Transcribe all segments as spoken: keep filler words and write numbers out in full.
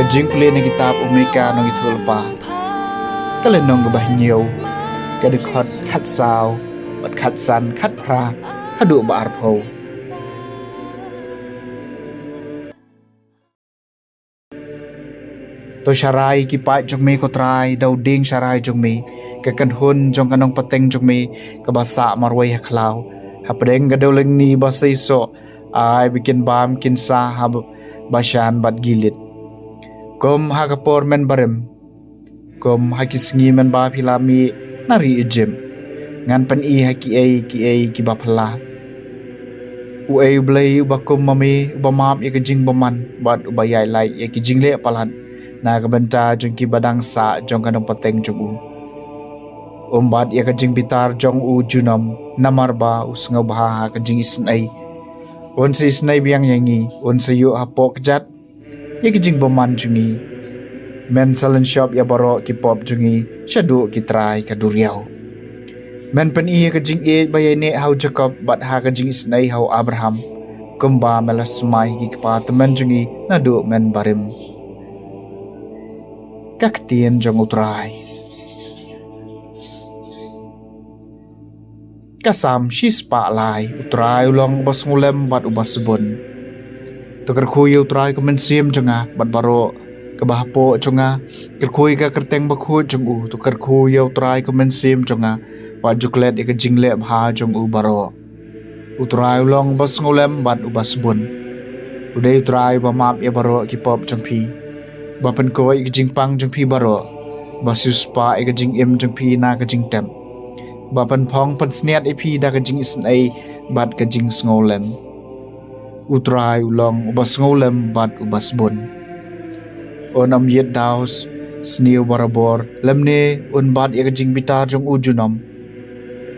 Jingpule na kitab u Mika nongïathuhlypa, ka lynnong kaba hynñiew, ka dkhot khatsaw bad khatsan, khatphra haduh ba arphew. To sharai ki paid jong me, ko Trai, da u dieng sharai jong me, ka kynhun jong ka nongpateng jong me kaba sah marwei ha khlaw, hapdeng ka dewlyngni ba seisoh, ai ba kin bam kin sah ha Bashan bad Gilead. Kum ha ka por mynbarim, kum ha ki sngi mynba phi la mih na ri Ijip, ngan pyni ha kiei kiei kiba phylla. Uei U Blei uba kum ma me, uba map ïa ka jingbymman bad uba ïaid lait ïa ki jingleh palat na ka bynta jong kiba dang sah jong ka nongpateng jong u? Um bat ïa ka jingbitar jong u junom, namar ba u sngewbha ha ka jingisynei. Un sa isynei biang ïa ngi, un sa ïuh hapoh kjat ïa ka jingbymman jong ngi. Men sa lynshop ïa baroh ki pop jong ngi shaduh ki trai ka duriaw. Men pyni ïa ka jingïeit ba ïaineh ha u Jakob bad ha ka jingisynei ha u Abraham, kumba me la smai ki kpa tymmen jong ngi naduh mynbarim. Ka ktien jong U Trai. Ka Salm shispah lai. U Trai u long uba sngewlem bad uba sbun. To kyrkhu ïa U Trai ko mynsiem jong nga, bad baroh kaba hapoh jong nga, kyrkhu ïa ka kyrteng bakhuid jong u. To kyrkhu ïa U Trai ko mynsiem jong nga, bad ju klet ïa ka jingleh bha jong u baroh. U Trai u long uba sngewlem bad uba sbun. U dei U Trai uba map ïa baroh ki pop jong phi, ba pynkoit ïa ka jingpang jong phi baroh, ba siewspah ïa ka jingim jong phi na ka jingtep, ba pynphong pynsngiat ïa phi da ka jingisynei bad ka jingsngewlem. U Trai u long uba sngewlem bad uba sbun. Un ym ïit daw sniew barabor, lymne un bat ïa ka jingbitar jong u junom.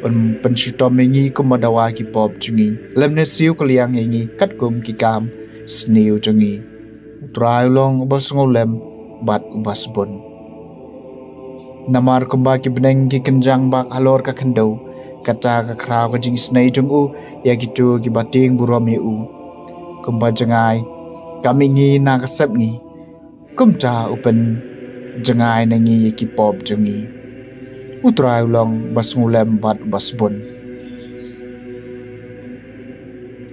Un pynshitom ïa ngi kumba dawa ki pop jong ngi, lymne siew kylliang ïa ngi katkum ki kam sniew jong ngi. U Trai u long uba sngewlem bad uba sbun. Namar kumba ki bneng ki kynjang bak halor ka khyndew, kata ka khraw ka jingisynei jong u ïa kito kiba tieng burom ïa u. Kumba jngai ka mihngi na ka sepngi, kumta u pynjngai na ngi ïa ki pop jong ngi. U Trai u long uba sngewlem bad uba sbun.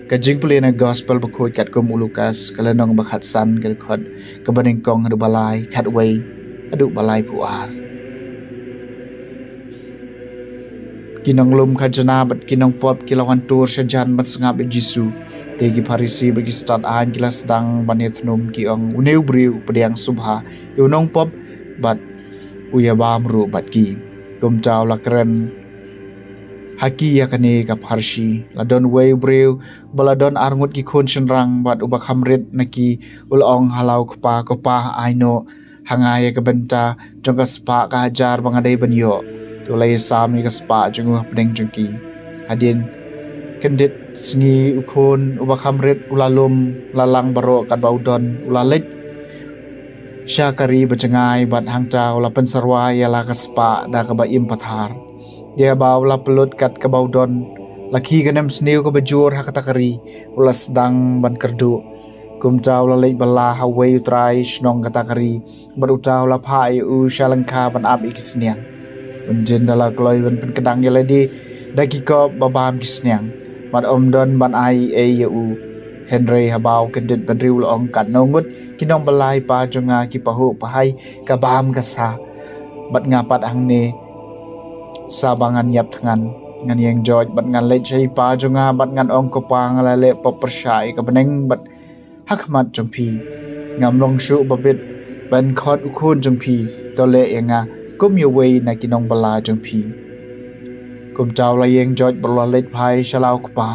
Ka jingpule na gospel bakhuid katkum u Lukas, ka lynnong ba khatsan, ka dkhot kaba nyngkong haduh ba lai, khatwei haduh ba laiphew ar. Ki nonglum khajna bad ki nongpop ki la wan tur shajan ban sngap ïa u Jisu. Te ki Pharisi bad ki stad aiñ ki la sdang ban ïathnum, ki ong, une u briew u pdiang sngewbha ïa u nongpop bad u ïabam ruh bad ki. Kumta u la kren ha ki ïa kane ka pharshi. La don uwei u briew ba la don arngut ki khun shynrang bad uba kham rit na ki, u la ong ha la u kpa, ko pa, ai noh ha nga ïa ka bynta jong ka spah ka hajar ba nga dei ban ïoh. Te u la ïasam ïa ka spah jong u hapdeng jong ki. Hadien kyndit sngi u khun uba kham rit u la lum, u la lang baroh katba u don, u la leit sha ka ri ba jngai bad hangta u la pynsyrwa ïa la ka spah da kaba im pathar. Ïa ba u la pynlut kat kaba u don, la khie ka nemsniew kaba jur ha kata ka ri, u la sdang ban kyrduh. Kumta u la leit bylla ha uwei u trai shnong kata ka ri, bad uta u la phah ïa u sha lyngkha ban ap ïa ki sniang. Un jin da la kloi ban pynkdang ïa lade da ki kop ba bam ki sniang, bad ym don ban ai ei ïa u. Hynrei haba u kyndit bynriew u la ong, katno ngut ki nongbylla i pa jong nga ki pahuh pahai ka bam ka sa, bad nga pat hangne sa ba ngan ïap thngan. Ngan ïeng joit bad ngan leit sha i pa jong nga bad ngan ong, ko pa, nga la leh pop pyrshah ïa ka bneng bad ha khmat jong phi. Ngam long shuh ba bit ban khot u khun jong phi. To leh ïa nga kum ïa uwei na ki nongbylla jong phi. Kumta u la ïeng joit bad u la leit phai sha la u kpa.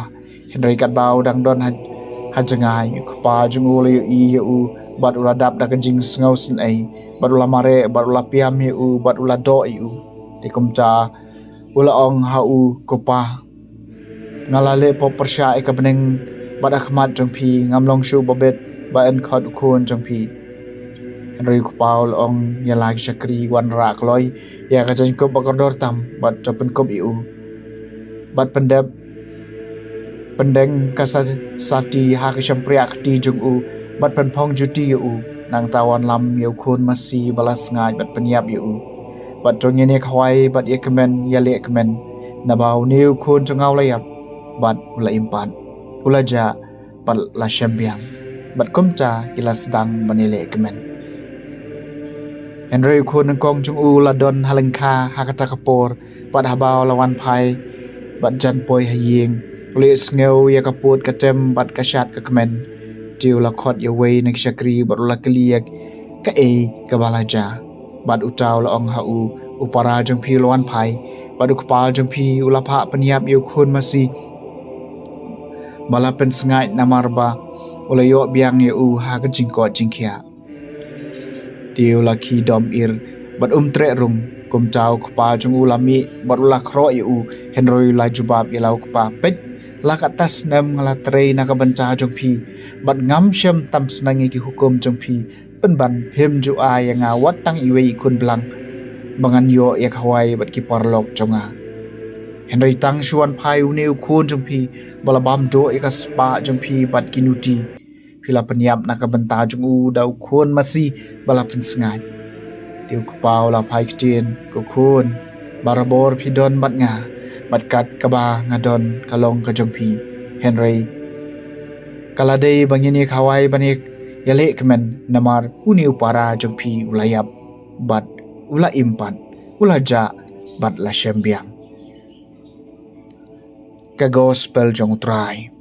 Hynrei katba u dang don ha, ha jngai, u kpa jong u u la ïohi ïa u, bad u la dap da ka jingsngew synei, bad u la mareh, bad u la piam ïa u, bad u la doh ïa u. Te kumta u la ong ha u, ko pa, nga la leh pop pyrshah ïa ka bneng bad ha khmat jong phi, ngam long shuh ba bit ba yn khot u khun jong phi. Hynrei u kpa u la ong ïa la ki shakri, wanrah kloi ïa ka jaiñkup ba kordor tam, bad to pynkup ïa u, bad pyndep pyndeng ka sa-, sati ha ka shympriahkti jong u, bad pynphong juti ïa u. Nangta u wanlam ïa u khun masi ba la sngaid bad pynïap ïa u. Bad to ngin ïa khawai bad ïa kmen, ïaleh kmen, naba une u khun jong nga u la ïap bad u la im pat, u la jah bad la shem biang. Bad kumta ki la sdang ban ïaleh kmen. Hynrei u khun nyngkong jong u la don ha lyngkha ha kata ka por, bad haba u la wan phai bad jan poi ha ïing, u la ïohsngew ïa ka pud ka tem bad ka shad ka kmen. Te u la khot ïa uwei na ki shakri bad u la kylli ïa kaei kaba la jia. Bad uta u la ong ha u, u para jong phi u la wan phai, bad u kpa jong phi u la phah pynïap ïa u khun masi ba la pynsngaid namar ba u la ïoh biang ïa u ha ka jingkoit jingkhiah. Te u la khie dom ir bad um treh rung. Kumta u kpa jong u la mih bad u la khroh ïa u, hynrei u la jubab ïa la u kpa, peit, la katta snem nga la trei na ka bynta jong phi bad ngam shym tam sneng ïa ki hukum jong phi, pynban phim ju ai ïa nga wat tang iwei i khun blang ba ngan ïoh ïa khawai bad ki paralok jong nga. Hynrei tang shu wan phai une u khun jong phi ba la bam duh ïa ka spah jong phi bad ki nuti, phi la pynïap na ka bynta jong u da u khun masi ba la pynsngaid. Te u kpa u la phai ktien, ko khun, barabor phi don bad nga, bad kat kaba nga don ka long ka jong phi. Hynrei ka la dei ba ngin ïa khawai ban ïa, ïaleh kmen namar une u para jong phi u la ïap bad u la im pat, u la jah bad la shem biang. Ka gospel jong u Trai.